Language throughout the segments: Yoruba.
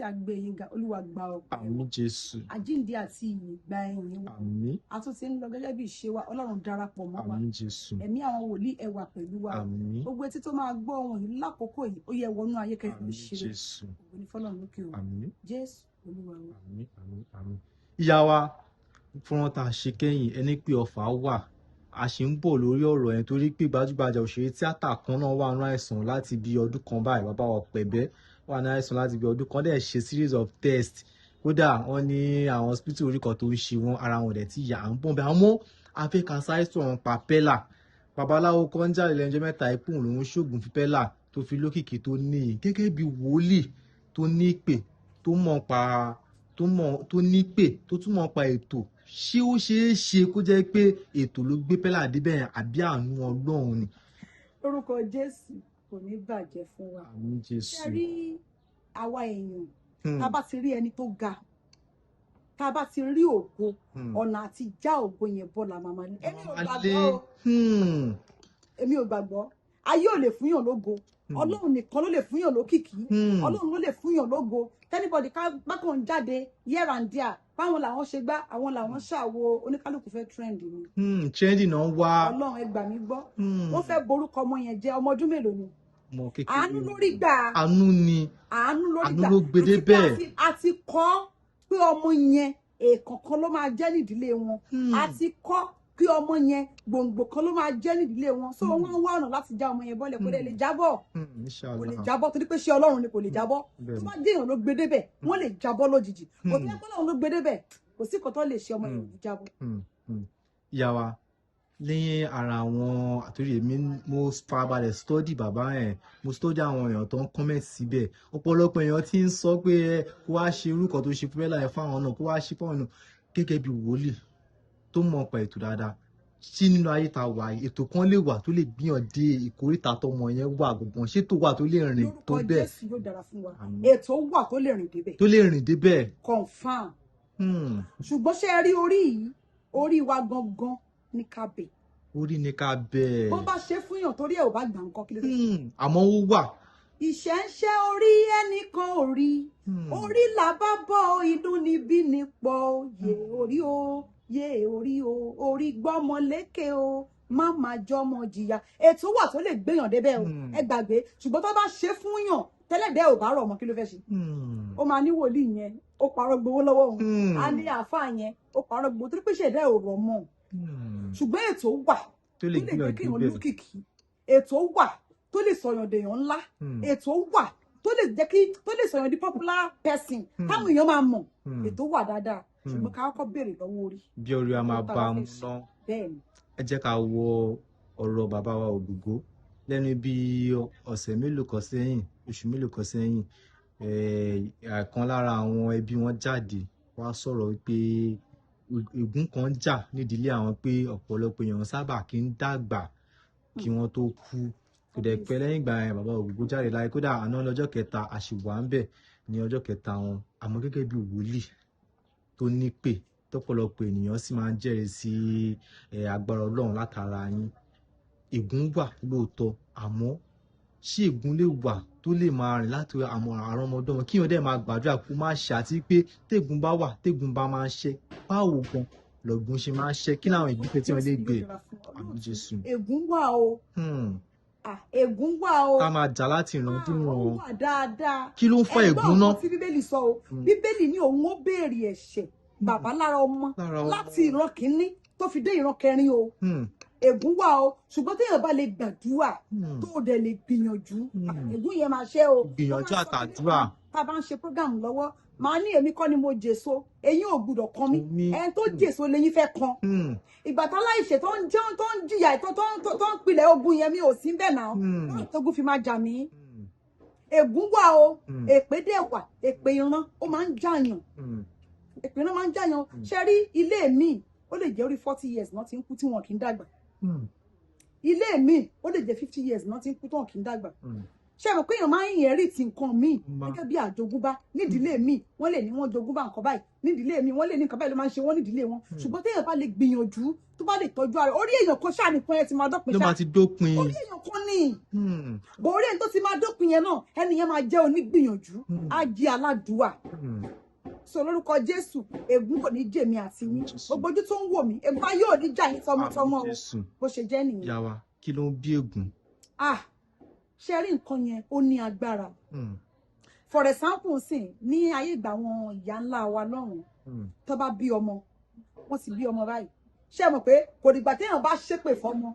A gbé yín ga. Olúwa, gba ọpẹ́. Àmín, Jésù. Àjíǹde àti ìyè, gba ẹ̀yìn wa. Àmín. A tún ti ń lọ gẹ́gẹ́ bí ìṣe wa. Ọlọ́run, darapọ̀ mọ́ wa. Àmín, Jésù. Ẹ̀mí àwọn wòlíì, ẹ wà pẹ̀lú wa. Àmín. Gbogbo etí tó máa gbọ́ ohun yìí lákòókò yìí, ó yẹ wọnú ayé kẹfì Àmín, ṣeré. Jésù. Ògo ní fọ́lọ́run lókè o. Àmín. Jésù Olúwa wa. Àmín, àmín, àmín. Ìyá wa, fúnra tá a ṣe kẹ́yìn, ẹni pé ọfà wà, a ṣì ń bọ̀ lórí ọ̀rọ̀ yẹn, torí pé gbajúgbajà òṣèré tíátà kan náà wà ní àìsàn láti bí ọdún kan báyìí. Bàbá wa Pẹ̀bẹ́ wà ní àìsàn láti bí ọdún kan, dẹ̀ ṣe series of tests. Kódà wọ́n ní àwọn hospital orí kan tó ń ṣe wọ́n, ara wọn dẹ̀ ti yà. À ń bọ̀ bẹ́ẹ̀, àmọ́ afẹ́ka sáré sọ̀rọ̀ pa Pẹ́là. Babaláwo kan jáde lẹ́jọ́ mẹ́ta, ipò òun ṣoògùn fún Pẹ́là tó fi lókìkí tó níyì. Gẹ́gẹ́ bí wòlíì tó ní ìpè, tó mọ̀ pa, tó mọ̀, tó ní ìpè, tó tún mọ̀ pa ètò, ṣé ó ṣeé ṣe kó jẹ́ pé ètò ló gbé Pẹ́là débẹ̀ yẹn, àbí àánú Ọlọ́run ni? Lórúkọ Jésù, kò ní bàjẹ́ fún wa. Àmín, Jésù. Ṣe rí àwa èèyàn, tá a bá ti rí ẹni tó ga, tá a bá ti rí ògo, ọ̀nà àti já ògo yẹn bọ́ la máa ní. Èmi ò gbàgbọ́ o. Èmi ò gbàgbọ́. Ayé ò lè fúnyàn lógo. Ọlọ́run nìkan ló lè fúnyàn lókìkí. Ọlọ́run ló lè fúnyàn lógo. Anybody ká bákan jáde here and there báwọn làwọn ṣe gbá, àwọn làwọn ṣàwo, oníkálukú fẹ́ trend ni. Trending náà wá. Ọlọ́run, ẹ gbà mí gbọ́, wọ́n fẹ́ borúkọ ọmọ yẹn jẹ́. Ọmọ ọdún mélòó ni? Ọmọ kékeré. Àánú lórí gbà. Àánú ni. Àánú lórí Àánú gbà. ló gbé Àti pé débẹ̀. a ti kọ́ pé ọmọ yẹn, èèkàn kan ló máa jẹ́ nídìílé wọn. A ti kọ́ pé ọmọ yẹn, gbòǹgbò kan ló máa jẹ́ nídìílé wọn. So wọ́n ń wá ọ̀nà láti já ọmọ yẹn bọ́lẹ̀. Kó lè jábọ̀. Kò lè Inshallah. jábọ́, torí pé ṣé Ọlọ́run ni, kò lè jábọ́. Tó bá dé, èèyàn ló gbé débẹ̀, wọ́n lè jábọ́ lójijì. Kò tó yẹ kó Ọlọ́run ló gbé débẹ̀, kò sí kò tó lè ṣe ọmọ yẹn, ò ní jábọ́. Ìyá wa, ní ara àwọn, àtúrò èmi, mo farabalẹ̀ study bàbá yẹn, mo study àwọn èèyàn tó ń comment síbẹ̀. Ọ̀pọ̀lọpọ̀ èèyàn ti ń sọ pé ẹ kó wá ṣe irú kan tó ṣe fún Bella yẹn fáwọn náà, kó wá ṣe fáwọn náà. Gẹ́gẹ́ bí wòlíì tó mọ̀ pa ètò dáadáa, ṣé nínú ayé ta wà yìí, ètò kan lè wà tó lè gbìyàn dé ìkórìtà tọmọ yẹn wà gbọ̀ngàn? Ṣé tó wà tó lè rìn tó Lórúkọ bẹ́ẹ̀? Jésù, yóò dára fún wa. Àmín. Ètò wà tó lè rìn débẹ̀. Tó lè rìn débẹ̀. Confam. Ṣùgbọ́n ṣé ẹ rí orí yìí, orí wa gangan ní ká bẹ̀. Orí ni ká bẹ́ẹ̀. Bó bá ṣe fún yàn, torí ẹ̀ ò bá gbà nǹkan, kí ló dé? Àmọ́ ó wà. Ìṣẹ́ ń ṣe orí, ẹnìkan ò rí. Orí là bá bọ́, inú níbí ní pọ̀. Yé orí o, yé orí o, orí gbọ́mọ lékè o, má má jọmọ jìyà. Ètò wà tó lè gbéyàn débẹ̀ o. Ẹ gbàgbé. Ṣùgbọ́n tó bá ṣe fún yàn, tẹ́lẹ̀dẹ́ ò bá rọ̀ mọ́, kí ló fẹ́ ṣe? Ó máa ní wòlíì yẹn, ó parọ́ gbowó lọ́wọ́ òun. Á ní àáfàá yẹn, ó parọ́ gbowó, torí pé ṣẹ̀dá ò rọ̀ mọ́. Ṣùgbọ́n ètò wà tó lè tó lè gbéyàn jẹ́ kéèyàn débẹ̀. lókìkí. Ètò wà tó lè sọ̀yàn dèèyàn ńlá. Ètò wà tó lè jẹ́ kí, tó lè sọ̀yàn di popular person táwọn èèyàn máa mọ̀. Ètò wà dáadáa, ṣùgbọ́n ká kọ́kọ́ béèrè lọ́wọ́ orí. Bí orí a máa Ohun tá a bá bá mú fẹ́ ṣe. ná. Bẹ́ẹ̀ ni. Ẹ jẹ́ ká wo ọ̀rọ̀ bàbá wa Ògògó lẹ́nu bí ọ̀sẹ̀ mélòó kan sẹ́yìn, oṣù mélòó kan sẹ́yìn. Kan lára àwọn ẹbí wọn jáde wá sọ̀rọ̀ wípé ègún kan jà nídìílé àwọn, pé ọ̀pọ̀lọpọ̀ èèyàn sábà kì í dàgbà kí wọ́n tó kú. Kò dẹ̀ pẹ́ lẹ́yìn ìgbà yẹn, bàbá Ògògó jáde láyé. Kódà àná lọ́jọ́ kẹta, àṣìwà ń bẹ̀ ní ọjọ́ kẹta wọn. Àmọ́ gẹ́gẹ́ bí wòlíì tó nípè, tọ́pọ̀lọpọ̀ ènìyàn sì máa ń jẹ́rìí sí agbára Ọlọ́run látara yín, ègún wà lóòótọ́, àmọ́ ṣé ègún lè wà tó lè máa rìn láti àwọn àrọ́mọdọ́mọ, kí èèyàn dẹ̀ máa gbàdúrà kó má ṣe? Àti pé tègún bá wà, tègún bá máa ń ṣẹ́, báwo gan lọ̀gùn ṣe máa ń ṣẹ́? Kí làwọn ìgbésẹ̀ tí wọ́n lè gbé? Àmín, Jésù. Ègún wà o. Ah, ègún wà o. Ká máa jà láti ìran Ah, dúnrún ó wà dáadáa. Kí ló ń fa Ẹ gbọ́ ègún náà? nǹkan tí Bíbélì sọ o. Bíbélì ní òun ó béèrè ẹ̀ṣẹ̀ bàbá lára ọmọ Lára ọmọ. láti ìran kìíní tó fi dé ìran kẹrin o. Ègún wà o, ṣùgbọ́n téèyàn bá lè gbàdúrà, tó o dẹ̀ lè gbìyànjú, ègún yẹn máa ṣẹ́ o. Gbìyànjú Wọ́n máa sọ àtàdúrà. kíní kan, tá a bá ń ṣe program lọ́wọ́, màá ní èmi kọ́ ni mo jèso, eyín ò gbúdọ̀ kan mí. Mi. Ẹni tó jèso lẹ́yìn fẹ́ kan. Ìgbà tó láìṣe tó ń jẹun, tó ń jìyà, tó ń pilẹ̀ ogun yẹn, mi ò sí bẹ́ẹ̀ náà. Tógun fi máa jà mí. Ègún wà o. Èpè dẹ̀ wà. Èpè ìran, ó máa ń jàyàn. Èpè ìran máa ń jàyàn. Ṣe rí ilé mi, ó lè jẹ́ orí 40 years náà ti ń kú tí wọn kì í dàgbà. Ilé mi, ó lè jẹ́ 50 years náà ti ń kú tí wọn kì í dàgbà. Ṣé mọ̀ pé èèyàn máa ń inherit nǹkan míì gẹ́gẹ́ bí àjogúnbá? Nídìílé míì wọ́n lè ní wọ́n jogúnbá nǹkan báyìí, nídìílé míì wọ́n lè ní nǹkan báyìí ló máa ń ṣe wọ́n nídìílé wọn. Ṣùgbọ́n téèyàn bá lè gbìyànjú, tó bá lè tọ́jú ara, orí èèyàn kan ṣáà nìkan yẹn ti máa dópin ló ṣá. Máa ti dópin. Orí èèyàn kan ní bọ̀, orí ẹni tó ti máa dópin yẹn náà, ẹni yẹn máa jẹ́ onígbìyànjú, á jẹ́ aládùúà. So lórúkọ Jésù, ègún kò ní jèmi àti yín. Jésù. Gbogbo ojú tó ń wò mí, ègún ayé ò ní jà yín tọmọtọmọ o. Àmín Jésù. Bó ṣe jẹ́ nìyẹn. Ìyá wa, kí ló ń bí ègún? Ah, ṣe rí nǹkan yẹn, ó ní agbára. For example, sìn ní ayé ìgbà àwọn ìyá ńlá wa lọ́run, tó bá bí ọmọ, wọ́n ti bí ọmọ báyìí, ṣé ẹ mọ̀ pé kò dìgbà téèyàn bá ṣépè fọ́mọ,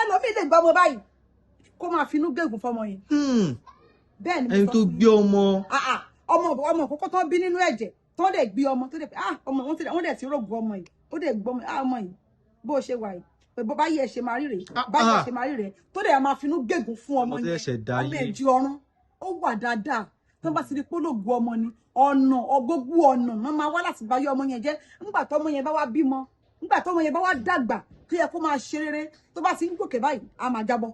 ẹlòmíì lè gbọ́ ọmọ báyìí kó máa finú gégùn fọ́mọ yẹn. Bẹ́ẹ̀ ni mo Ẹni sọ tó fún yín. gbé ọmọ. Ah, ah, ọmọ ọmọ kókó tó bí nínú ẹ̀jẹ̀, tó dẹ̀ gbé ọmọ, tó dẹ̀ pé ah, ọmọ wọn ti wọ́n dẹ̀ ti rògbò ọmọ yìí, ó dẹ̀ gbọ́ ọmọ, ah, ọmọ yìí, bó o ṣe wà yìí, pé bó bá yẹ ẹ ṣe máa rí rèé, bá yẹ ẹ ṣe máa rí rèé, tó dẹ̀ máa finú gégùn fún ọmọ Ọmọ tó yẹn. ṣẹ̀ṣẹ̀ dá Ọmọ yé. ẹ̀jẹ̀ ọ̀run ó wà dáadáa. Tó bá ti di pólògùn ọmọ ni, ọ̀nà ọgbógbó ọ̀nà náà máa wá láti bá yé ọmọ yẹn jẹ́. Ńgbà tọmọ yẹn bá wá bímọ, ńgbà tọmọ yẹn bá wá dàgbà tó yẹ kó máa ṣe rere, tó bá ti ń gòkè báyìí, á máa jábọ́,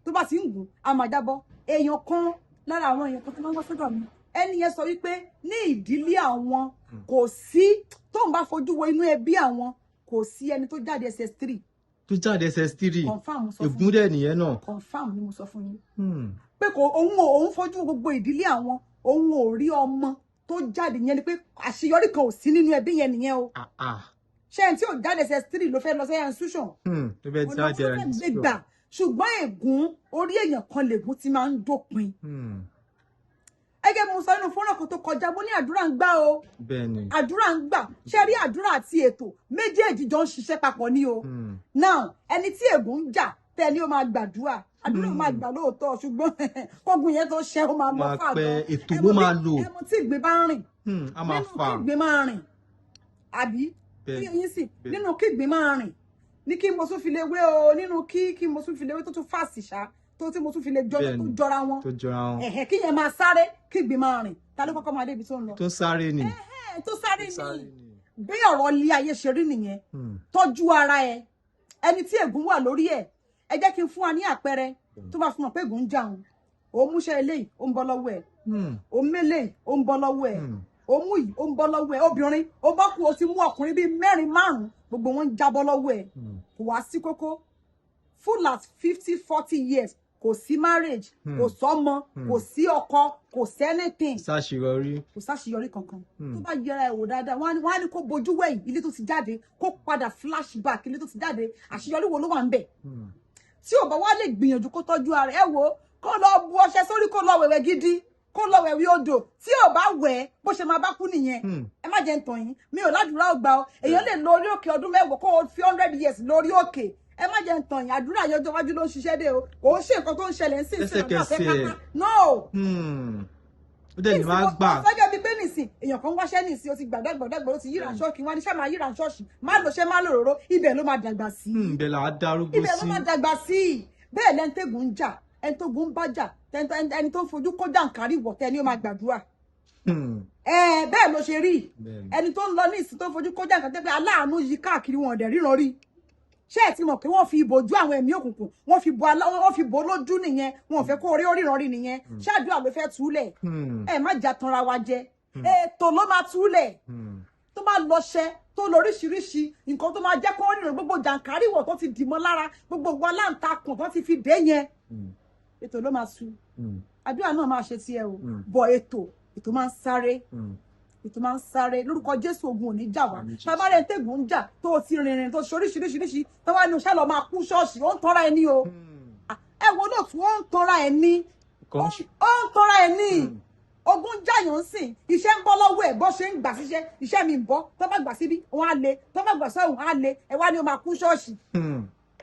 tó bá ti ń gùn, á máa jábọ́. Èèyàn kan lára àwọn èèyàn kan tó máa ń wá sọ́dọ̀ mi, ẹni yẹn sọ wípé ní ìdílé àwọn, kò sí, tóun bá fojú wo inú ẹbí àwọn, kò sí ẹni tó jáde SS3. Tó jáde SS3. Confam mo sọ fún Ègún dẹ̀ nìyẹn náà. Confam ni mo sọ fún yín pé kò òun ò òun fojú wo gbogbo ìdílé àwọn, òun ò rí ọmọ tó jáde. Yẹn ni pé àṣeyọrí kan ò sí nínú ẹbí yẹn nìyẹn o. Ah, ah. Ṣé ẹni tí ò jáde SS3 ló fẹ́ lọ sí institution? Tó fẹ́ Ọ̀nà jáde tó fẹ́ gbé gbà. Ṣùgbọ́n ègún, orí èèyàn kan lègún ti máa ń dópin. Ẹgẹ́ mo sọ nínú fọ́nrán kan tó kọjá, mo ní àdúrà ń gbà o. Bẹ́ẹ̀ ni. Àdúrà ń gbà. Ṣé rí àdúrà àti ètò méjèèjì jọ ń ṣiṣẹ́ papọ̀ ní o. Now, ẹni tí ègún ń jà tẹ ni ó máa gbàdúrà, àdúrà máa gbà lóòótọ́, ṣùgbọ́n kógun yẹn tó ṣẹ́, ó máa lọ Máa fà pẹ́, gan. ètò ló máa lò. Ẹmu tí ìgbín bá ń rìn A máa nínú fà. kí ìgbín máa rìn àbí Bẹ́ẹ̀ kí yín sì bẹ́ẹ̀. nínú kí ìgbín máa rìn ní kí mo tún fi lè wé o, nínú kí mo tún fi lè wé tó tún fàṣì ṣá, tó tí mo tún fi lè jọ Bẹ́ẹ̀ tó ni. jọra wọn. Tó jọra wọn. Ẹ̀hẹ̀, kí yẹn máa sáré, kí ìgbín máa rìn, ta ló kọ́kọ́ máa débi tó ń lọ? Tó sáré ni. Ẹ̀, tó sáré Tó sáré ni. ni. Bí ọ̀rọ̀ ilé ayé ṣe rí nìyẹn. Tọ́jú ara ẹ. Ẹni tí ègún wà lórí ẹ, ẹ jẹ́ kí n fún wa ní àpẹẹrẹ tó bá fún wọn pé ègún ń jà òun. Òun múṣẹ́ eléyìí, ó ń bọ́ lọ́wọ́ ẹ̀. Òun mélèé, ó ń bọ́ lọ́wọ́ ẹ̀. Ó mú yìí, ó ń bọ́ lọ́wọ́ ẹ̀. Obìnrin ó bọ́ kú, ó ti mú ọkùnrin bíi mẹ́rin, márùn-ún, gbogbo wọn ń jábọ́ lọ́wọ́ ẹ̀. Kò wá sí kókó full at 50, 40 years, kò sí marriage, kò sọ́mọ, kò sí ọkọ, kò sí anything. Ṣàṣeyọrí. Kò sáṣeyọrí kankan. Tó bá yẹra ẹ̀ wò dáadáa, wọ́n á ní kó bojú wẹ̀yìn ilé tó ti jáde, kó padà flashback ilé tó ti jáde, àṣeyọrí wo ló wà ń bẹ̀? Tí ò bá wá lè gbìyànjú kó tọ́jú ara ẹ̀ wò, kó lọ bu ọṣẹ sórí, kó lọ wẹ̀wẹ̀ gidi, kó lọ wẹ̀wẹ̀ odò. Tí ò bá wẹ̀, bó ṣe máa bá kú nìyẹn. Ẹ má jẹ́ ń tàn yín, mi ò ládùúrà ò gbà o. Èèyàn lè lọ orí òkè ọdún 10, kó o fi 100 years lórí òkè. Ẹ má jẹ́ ń tàn yín, àdúrà yọjọ́ iwájú ló ń ṣiṣẹ́ dé o. Kò ń ṣe nǹkan tó ń ṣẹlẹ̀ ń sìn sí ọ̀nà àfẹ́ Lẹ́sẹ̀kẹsẹ̀. kápá no. Ó dẹ̀ ní máa gbà. Sọ́jọ́ bíi pé nìsín, èèyàn kan wáṣẹ́ nìsín, ó ti gbàgbọ́ gbàgbọ́, ó ti yíra ṣọ́ọ̀kì, wọn ní ṣá máa yíra ṣọ́ọ̀ṣì, má lọ ṣe má lò róró, ibẹ̀ ló máa dàgbà sí. Ibẹ̀ là á darúgbó Ibẹ̀ ló sí. máa dàgbà sí. Bẹ́ẹ̀ lẹ́ni tẹ́gùn ń jà, ẹni tó gun ń bá jà, ẹni tó ń fojú kó jàǹkárí wọ̀ tẹ́ ni ó máa gbàdúrà. Ẹ bẹ́ẹ̀ ló ṣe rí. Ẹni tó ń lọ ní ìsìn tó ń fojú kó jàǹkárí tẹ́ pé aláàánú yìí káàkiri, wọn ọ̀dẹ̀ ríran rí. Ṣé ẹ ti mọ̀ pé wọ́n fi ìbòjú àwọn ẹ̀mí òkùnkùn, wọ́n fi bò lójú nìyẹn? Wọn ò fẹ́ kó orí oríran rí nìyẹn. Ṣáàdúrà ló fẹ́ túlẹ̀? Ẹ má jà tanra wa jẹ, ètò ló máa túlẹ̀. Tó bá lọṣẹ, tó lọ oríṣiríṣi nǹkan tó máa jẹ́ kó rìnrìn, gbogbo jàǹkáríwọ̀ tó ti dìmọ́ lára, gbogbo wa láǹtakùn tó ti fi dé yẹn, ètò ló máa tú. Àdúrà náà máa ṣe tiẹ̀ o, bọ̀ ètò máa ń sáré. Ètò máa ń sáré. Lórúkọ Jésù, ogun ò ní jà wá. Àmín Jésù. Tábàárẹ̀ tẹ̀gùn ń jà, tó o ti rìnrìn, tó ṣe oríṣiríṣiríṣi, tó wá ní oṣù lọ máa kú ṣọ́ọ̀ṣì, ó ń tọ́ra ẹni o. Ẹ wo lóòtú, ó ń tọ́ra ẹni, ó ń tọ́ra ẹni. Ogun jàyàn ń sìn, iṣẹ́ ń bọ́ lọ́wọ́ ẹ̀, bọ́ ṣe ń gbà síṣẹ́, iṣẹ́ mi ń bọ́, tó bá gbà síbí wọ́n á le, tó bá gbà sọ́hùn á le. Ẹ wá ní o máa kú ṣọ́ọ̀ṣì,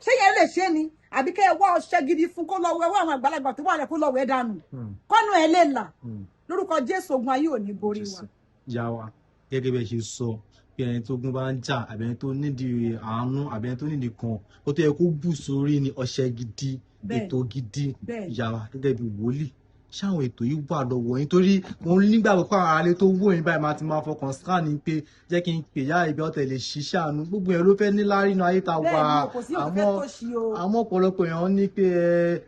ṣé yẹn lè ṣe ni? Àbí kẹ́ ẹ wá ọṣẹ gidi fún, kó lọ wẹ wá àwọn àgbàlagbà tó wà lẹ, kó lọ wẹ dànù, kọ́nù ẹ lè là. Lórúkọ Jésù, ogun ayé ò ní borí wa. Ìyá wa, gẹ́gẹ́ bẹ́ẹ̀ ṣe sọ pé ẹni tó gún bá ń jà, àbí ẹni tó nídìí àánú, àbí ẹni tó nídìí kan, ó tó yẹ kó bù sórí ni ọṣẹ gidi, ètò gidi. Ìyá wa, gẹ́gẹ́ bí wòlíì Ṣáwọn ètò yìí wà lọ́wọ́ yín? Torí mo nígbàgbọ́ pé àwọn aráalé tó wò yín báyìí máa ti máa fọkàn scan ni pé jẹ́ kí n pè yá ibi ọ̀tẹ̀ lè ṣiṣẹ́ àánú. Gbogbo yẹn ló fẹ́ ní láárí inú ayé ta wà. Bẹ́ẹ̀ ni, kò sí òun fẹ́ tó ṣí o. Àmọ́ ọ̀pọ̀lọpọ̀ èèyàn ní pé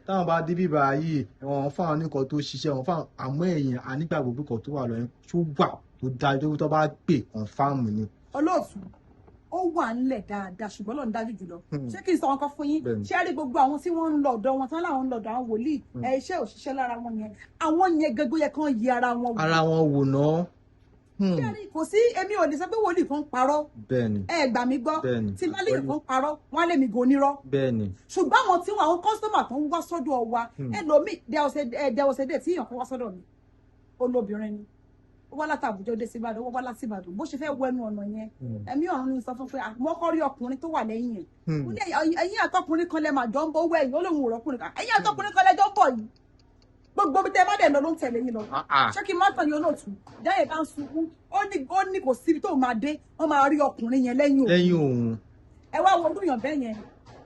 táwọn bá dé bíbá yìí, wọ́n fáwọn nìkan tó ṣiṣẹ́ wọn fáwọn, àmọ́ ẹ̀yìn ànígbàgbọ́ pé kan tó wà lọ́yìn tó wà tó dájú tó bá pè confirm ni. Olóòtú, ó wà ńlẹ̀ dáadáa, ṣùgbọ́n Ọlọ́run dájú jùlọ. Ṣé kí n sọ nǹkan fún yín? Bẹ́ẹ̀ni. Ṣé rí gbogbo àwọn tí wọ́n ń lọ ọ̀dọ̀ wọn tán láwọn ń lọ ọ̀dọ̀ àwọn wòlíì, ẹ iṣẹ́ òṣìṣẹ́ lára wọn yẹn, àwọn yẹn gẹ́gẹ́ yẹ kán yí ara wọn wò. Ara wọn wò ná. Ṣé rí, kò sí, èmi ò lè sọ pé wòlíì kan parọ́. Ẹ gbà mí gbọ́. Tí bá lè kan parọ́, wọ́n á lè mi gò nírọ́. Ṣùgbọ́n àwọn tí wọn, àwọn customer tó ń wá sọ́dọ̀ wa, ẹlòmíì, there was a day tí èèyàn kan wá sọ́dọ̀ mi, olóbìnrin ni, ó wá láti Àbújá, ó dé sí Ìbàdàn, ó wá láti Ìbàdàn. Bó ṣe fẹ́ wọ ẹnu ọ̀nà yẹn, ẹ̀mí ọ̀run ní sọ fún pé àwọn kọ́ rí ọkùnrin tó wà lẹ́yìn ẹ̀. Ó ní ẹ̀yin àtọkùnrin kan lẹ mà jọ ń bọ̀ wẹ̀ yìí. Ó lóun ò rọ́kùnrin kan. Ẹ̀yin àtọkùnrin kan lẹ jọ ń bọ̀ yìí, gbogbo bí tẹ bá dẹ̀ lọ ló ń tẹ̀lé yín lọ. Ṣé kí n má tàn yín, olóòtú? Jáyè bá ń sunkún, ó ní kò síbi tó máa dé, wọ́n máa rí ọkùnrin yẹn lẹ́yìn òun. Lẹ́yìn òun. Ẹ wá wo olúyàn bẹ́ẹ̀ yẹn,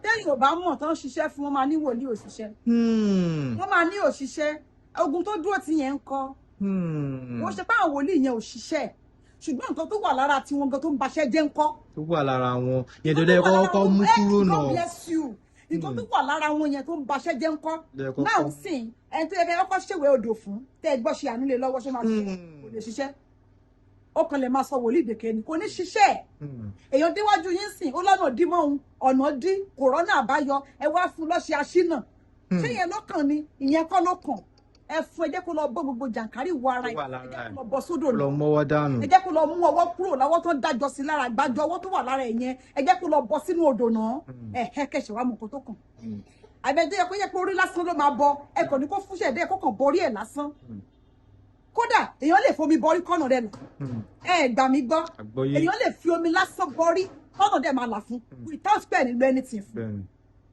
téèyàn ò bá mọ̀ tán ṣiṣẹ́ fún wọn, máa ní wòlíì òṣìṣẹ́, wọ́n máa ní òṣìṣẹ́. Ogun tó dúró ti yẹn ń kọ́. Wọ́n ṣe pé àwọn wòlíì yẹn ò ṣiṣẹ́, ṣùgbọ́n nǹkan tó wà lára tiwọn gan tó ń baṣẹ́ jẹ́ ń kọ́. Tó wà lára wọn yẹn tó dẹ́ kọ́kọ́ mú kúrò náà. God bless you. Nǹkan tó wà lára wọn yẹn tó ń baṣẹ́ jẹ́ ń kọ́. Lẹ́ẹ̀kọ́kọ́. Náà sìn, ẹni tó yẹ kẹ́ kọ́kọ́ ṣèwé odò fún, tẹ́ ẹ gbọ́ ṣe àánú lé lọ́wọ́, ṣé máa ṣiṣẹ́? Kò lè ṣiṣẹ́. Ó kàn lè máa sọ wòlíì dèké ni, kò ní ṣiṣẹ́. Èèyàn déwájú yín sìn, ó lọ́nà dí mọ́ òun, ọ̀nà dí, kò rọ́nà àbáyọ, ẹ wá fún lọ́ṣẹ̀ aṣínà. Ṣé ìyẹn ló kàn ni? Ìyẹn kọ́ ló kàn. Ẹ fún, ẹ jẹ́ kó lọ bọ́ gbogbo jàǹkárí wọ ara Tó ẹ, wà ẹ lára jẹ́ ẹ̀. kó lọ bọ́ sódò Lọ mọ́wọ́ dànù. Ẹ jẹ́ kó lọ mú ọwọ́ kúrò lọ́wọ́ tó dájọ́ sí lára, gbájọ ọwọ́ tó wà lára ẹ̀ yẹn, ẹ jẹ́ kó lọ bọ́ sínú odò náà. Ẹ ẹ kẹsẹ̀ wá mú nǹkan tó kàn. Àbẹ̀jẹ́ yẹ kó yẹ pé orí lásán ló máa bọ, ẹ kàn ní kó fúnṣẹ̀ dẹ́, kó kàn borí ẹ̀ lásán. Kódà èèyàn lè fomi bọrí kọ́nà rẹ̀ là. Ẹ gbà mí gbọ́. Àgbọ́yé. Èèyàn lè fi omi lásán bọrí kọ́nà dẹ̀ máa là fún without pẹ̀ nílò anything fún.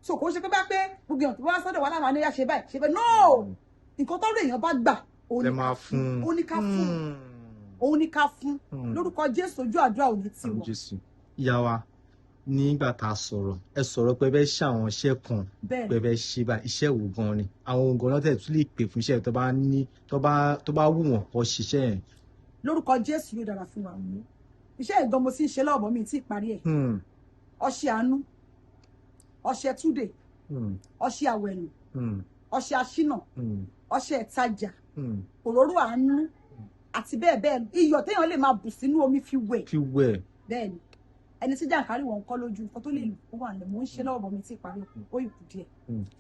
So kò ṣe pé bá pé gbogbo èèyàn tó bá sọ́dọ̀ wà láwọn àníyá ṣe báyìí ṣe báyìí, no. Nǹkan tọ́rọ̀ èèyàn bá gbà, òun Lẹ ní máa ká fún un. òun ní ká fún, òun ní ká fún. Lórúkọ Jésù, ojú àdúrà òní tì Àmín wọ́n. Jésù. Ìyá wa, nígbà tá a sọ̀rọ̀, ẹ sọ̀rọ̀ pé ẹ fẹ́ ṣe àwọn iṣẹ́ kan, pé ẹ fẹ́ ṣe báyìí. Iṣẹ́ wo gan ni àwọn ohun gan náà tẹ̀ tún lè pè fún iṣẹ́ tó bá ní, tó bá wù wọ́n kó ṣiṣẹ́ yẹn? Lórúkọ Jésù, yóò dára fún wa. Iṣẹ́ ìgan mo sì ń ṣe lọ́wọ́, mi tí ì parí ẹ̀. Ọṣẹ àánú, ọṣẹ túdè, ọṣẹ àwẹ̀nù, ọṣẹ aṣínà, ọṣẹ ìtajà, òróró àánú àti bẹ́ẹ̀ bẹ́ẹ̀, iyọ̀ téèyàn lè máa bù sínú omi fi wẹ̀. Fi wẹ̀. Bẹ́ẹ̀ ni, ẹni tí jàǹkárí wọn kọ́ lójú, nǹkan tó lè lò ó wà nílẹ̀. Mò ń ṣe lọ́wọ́, bọ̀ mi tí ì parí, ó ìkù díẹ̀.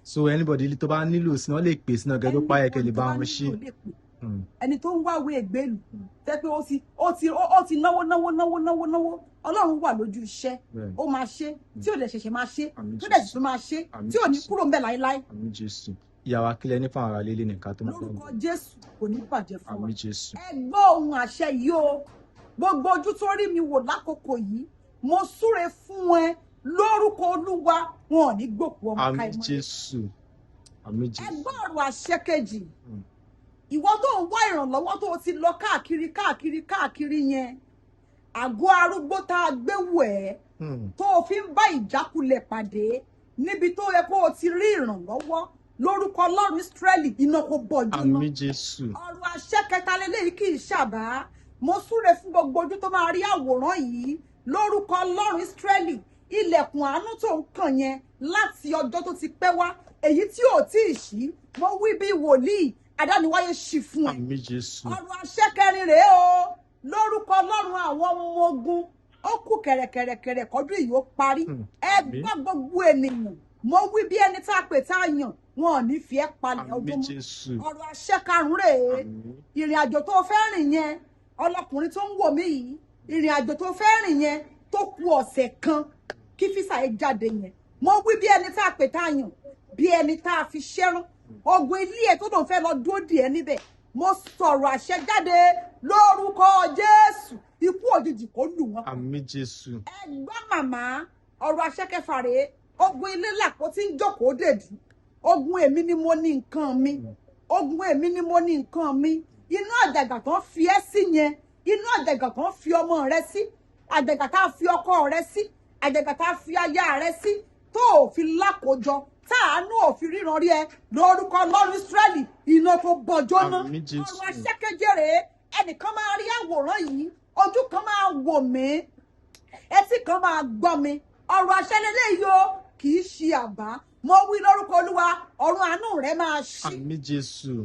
So anybody tó bá nílò sí náà lè pè sí náà gẹ́gẹ́ tó páyẹ kẹ́ lè bá wọn ṣe. Anybody tó bá nílò lè pè. Ẹni tó ń wáwé ìgbélú, tẹ́ pé ó ti náwó náwó náwó náwó náwó, Ọlọ́run wà lójú iṣẹ́. Ó máa ṣe tí ò dẹ̀ ṣẹ̀ṣẹ̀ máa ṣe, Àmín tó dẹ̀ Jésù. sì tún máa ṣe, Àmín tí ò ní Jésù. kúrò ńbẹ̀ láéláé. Àmín Jésù. Ìyá wa, kílẹ̀ ní fún àwọn ará ilé nìkan tó máa fẹ́. Lórúkọ Jésù, kò ní bàjẹ́ fún wa. Àmín Jésù. Ẹ gbọ́ ohun àṣẹ yìí o. Gbogbo ojú tó rí mi wò lákòókò yìí, mo súre fún ẹ lórúkọ Olúwa, wọn ò ní gbòkú ọmọ ká Àmín ẹ mọ́. Jésù. Àmín Ẹ Jésù. gbọ́ ọ̀rọ̀ àṣẹ kejì. Ìwọ tó ń wá ìrànlọ́wọ́, tó o ti lọ káàkiri káàkiri káàkiri yẹn, àgọ́ arúgbó tá a gbé wò ẹ́, tó o fi ń bá ìjákulẹ̀ pàdé níbi tó yẹ kó o ti rí ìrànlọ́wọ́, lórúkọ Ọlọ́run Ísírẹ́lì, iná kó bọ̀ jóná. Àmín Jésù. Ọ̀rọ̀ àṣẹ kẹta lélẹ́yìí kì í ṣàbá. Mo súre fún gbogbo ojú tó máa rí àwòrán yìí, lórúkọ Ọlọ́run Ísírẹ́lì, ilẹ̀kùn àánú tó ń kàn yẹn láti ọjọ́ tó ti pẹ́ wá, èyí tí ò tí ì ṣí, mo wí bí wòlíì, adániwáyé ṣí fún ẹ. Àmín Jésù. Ọ̀rọ̀ àṣẹ kẹrin rèé o. Lórúkọ Ọlọ́run àwọn ọmọ ogun, ó kù kẹ̀rẹ̀kẹ̀rẹ̀kẹ̀rẹ̀ kọjú yìí ó parí. Ẹ gbọ́, gbogbo ènìyàn, mo wí bí ẹni tá a pè tá a yàn, wọn ò ní fi ẹ́ palẹ̀ Àmín ọdún mọ́. Jésù. Ọ̀rọ̀ àṣẹ karùn-ún rèé. Àmín. Ìrìn àjò tó fẹ́ rìn yẹn, ọlọ́kùnrin tó ń wò mí yìí, ìrìn àjò tó fẹ́ rìn yẹn tó kù ọ̀sẹ̀ kan kí visa ẹ jáde yẹn, mo wí bí ẹni tá a pè tá a yàn, bí ẹni tá a fi ṣẹ́rán, ogun ilé ẹ tó lòun fẹ́ lọ dúró dì ẹ́ níbẹ̀, mo sọ̀rọ̀ àṣẹ jáde lórúkọ Jésù, ikú òjijì kó lù wọ́n. Àmín Jésù. Ẹ gbọ́ màmá, ọ̀rọ̀ àṣẹ kẹfà rèé. Ogun ilé làpò tí ń jókòó dèdú, ogun èmi ni mo ní nǹkan mi, ogun èmi ni mo ní nǹkan mi, inú àjàgà tó ń fi ẹ́ sí yẹn, inú àjàgà tó ń fi ọmọ rẹ sí, àjàgà tá a fi ọkọ rẹ sí, àjàgà tá a fi aya rẹ sí, tó o fi lákòjọ Táàánú òfin ríran rí ẹ lórúkọ Ọlọ́run Ísírẹ́lì, iná tó bọjọ́ ná. Àmín Jésù. Ọ̀rọ̀ aṣẹ́kẹ́jẹ́ rèé. Ẹnìkan máa rí àwòrán yìí, ojú kan máa wò mí, etí kan máa gbọ́ mi. Ọ̀rọ̀ àṣẹ lélẹ́yìí o, kì í ṣe àbá. Mo wí lórúkọ Olúwa, ọ̀run àánú rẹ máa ṣí. Àmín Jésù.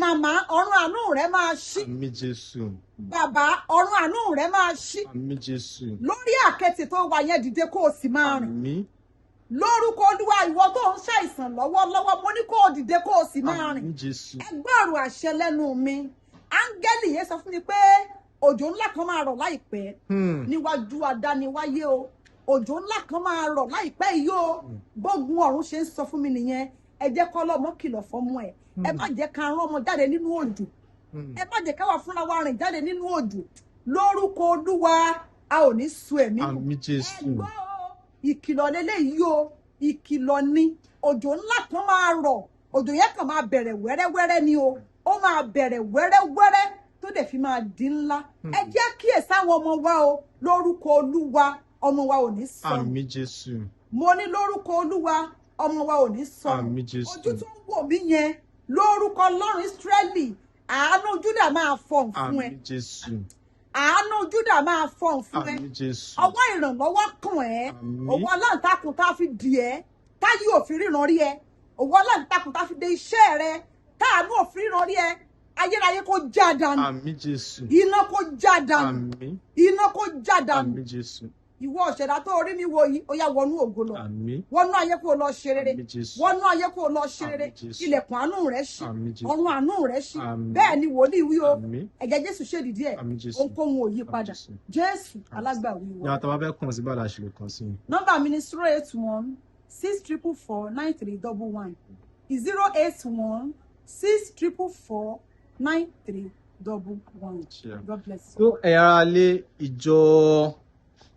Màmá, ọ̀run àánú rẹ máa ṣí. Àmín Jésù. Bàbá, ọ̀run àánú rẹ máa ṣí. Àmín Jésù. Lórí àkẹ́tì tó wà yẹn, dìde kó o sì máa rìn. Àmín. Lórúkọ Olúwa, ìwọ tó ń ṣàìsàn lọ́wọ́lọ́wọ́, mo ní kó o dìde kó o sì máa rìn. Àmín Jésù. Ẹ gbọ́ ọ̀rọ̀ àṣẹ lẹ́nu mi. Áńgẹ́lì yẹn sọ fún mi pé òjò ńlá kan máa rọ̀ láìpẹ́ níwájú adániwáyé o. Òjò ńlá kan máa rọ̀ láìpẹ́ yìí o. Gbógun ọ̀run ṣe ń sọ fún mi nìyẹn. Ẹ jẹ́ kọ́ lọ́mọ kìlọ̀ fọ́mọ ẹ̀. Ẹ má jẹ́ ká rán ọmọ jáde nínú òjò. Ẹ má jẹ́ ká wà fúnra wa rìn jáde nínú òjò. Lórúkọ Olúwa, a ò ní sun ẹ̀mí nù. Àmín Jésù. Ẹ gbọ́ o, ìkìlọ̀ lélẹ́yìí o, ìkìlọ̀ ni. Òjò ńlá kan máa rọ̀. Òjò yẹn kàn máa bẹ̀rẹ̀ wẹ́rẹ́wẹ́rẹ́ ni o. Ó máa bẹ̀rẹ̀ wẹ́rẹ́wẹ́rẹ́ tó dẹ̀ fi máa di ńlá. Ẹ jẹ́ kíyèsí àwọn ọmọ wa o. Lórúkọ Olúwa, ọmọ wa ò ní sọnù. Àmín Jésù. Mo ní lórúkọ Olúwa, ọmọ wa ò ní sọnù. Àmín Jésù. Ojú tó ń wò mí yẹn, lórúkọ Ọlọ́run Ísírẹ́lì, àánú Júdà máa fọ̀n fún ẹ. Àmín Jésù. Àánú Júdà máa fọ̀n fún ẹ. Àmín Jésù. Ọwọ́ ìrànlọ́wọ́ kàn ẹ́. Àmín. Òwò aláǹtakùn tá a fi dì ẹ́, táyé òfin ríran rí ẹ. Òwò aláǹtakùn tá a fi dé iṣẹ́ rẹ, táàánú òfin ríran rí ẹ, ayérayé kó já dànù. Àmín Jésù. Iná kó já dànù. Àmín. Iná kó já dànù. Àmín Jésù. Ìwọ ọ̀ṣẹ̀dá tó rí mi wo yìí, ó yá wọnú ògo lọ. Àmín. Wọnú ayé kó o lọ ṣe rere. Àmín Jésù. Wọnú ayé kó o lọ ṣe rere. Àmín Jésù. Ilẹ̀kùn àánú rẹ ṣí. Àmín Jésù. Ọ̀run àánú rẹ ṣí. Àmín. Bẹ́ẹ̀ ni wòlíì wí o. Àmín. Ẹ̀jẹ̀ Jésù ṣèdìdí ẹ̀. Àmín Jésù. Ohunkóhun ò yí padà. Jésù. Jésù alágbàwí wa. Ní àtàwọn abẹ́ kàn sí bàlá ṣe lè kàn sí mi. Nọ́mbà mi ni 08164449311, 08164449311. Sure. God bless you. Tó ẹ̀yin ará lé, ìjọ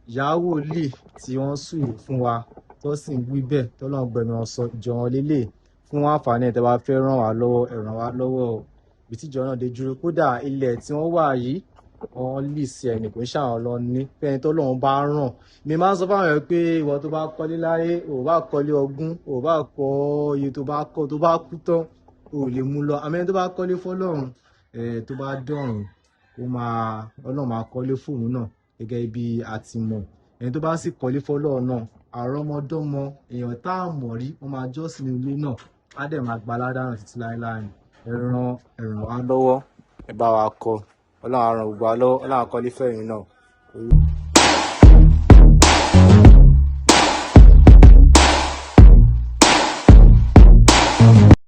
ìyàwó lè tí wọ́n sùn fún wa tó sì ń wí bẹ́ẹ̀ tọ́lọ́run gbẹnu wọn sọ, ìjọ wọn lélẹ̀ fún àǹfààní ẹ̀. Tẹ́ bá fẹ́ ràn wá lọ́wọ́, ẹ ràn wá lọ́wọ́ o. Ibi tíjọ náà dé dúró, kódà ilẹ̀ tí wọ́n wà yìí, wọ́n lì sí ẹnì kò ń ṣàwọn lọ ní fẹ́ni tọ́lọ́run bá ràn. Mi máa ń sọ fáwọn èèyàn pé ìwọ tó bá kọ́lé láyé, ò bá kọ́lé ogún, ò bá kọ́ iye tó bá kọ́, tó bá kú tán, ò lè mú lọ. Àmọ́ ẹni tó bá kọ́lé fọ́lọ́run, tó bá dọ̀run, ó máa Ọlọ́run máa kọ́lé fóun náà gẹ́gẹ́ bí a ti mọ̀. Ẹni tó bá sì kọ́lé fọ́lọ́run náà, àrọ́mọdọ́mọ èèyàn tá a mọ̀ rí, wọ́n máa jọ́sìn ní ilé náà, á dẹ̀ máa gba aládàáná títí láéláé. Ẹ ràn wá lọ́wọ́, ẹ bá wa kọ́. Ọlọ́run á ràn gbogbo wa lọ́wọ́. Ọlọ́run á kọ́lé fẹ́yìn náà.